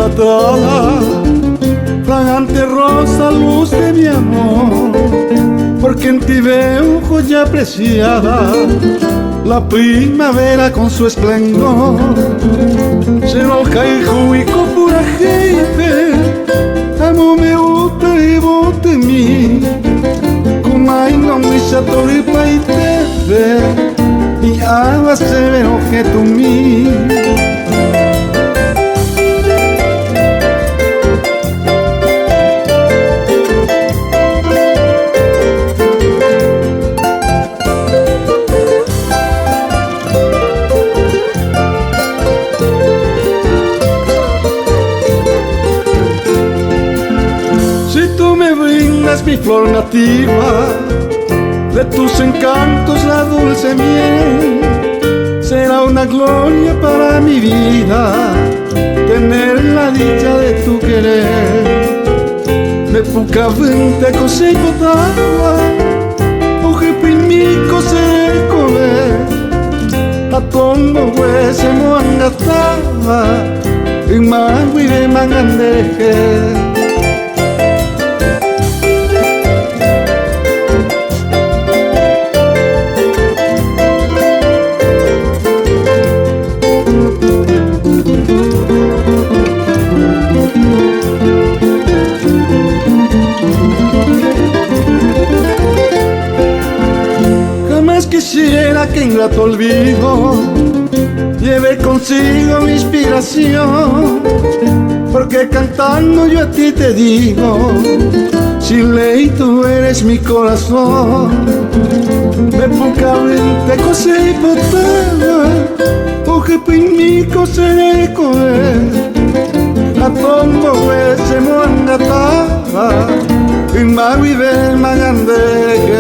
Idolatrada, fragante rosa, luz de mi amor, porque en ti veo joya preciada, la primavera con su esplendor. Se lo caigo y con pura gente, amo me gusta y bote mi, kumai no mi satori pa y te y agua se ve objeto mi. Si tú me brindas mi flor nativa, de tus encantos la dulce miel, será una gloria para mi vida tener la dicha de tu querer. Me puca vente consejo daba, oje pimico se comer, a tombo huese moangataba, en magui de mangandeje. Jamás quisiera que ingrato olvido lleve consigo mi inspiración, porque cantando yo a ti te digo, sin ley tú eres mi corazón. Me poca mente cose potaba, oje mi cose coe, a tombo ese mongataba, in magui del magandeje.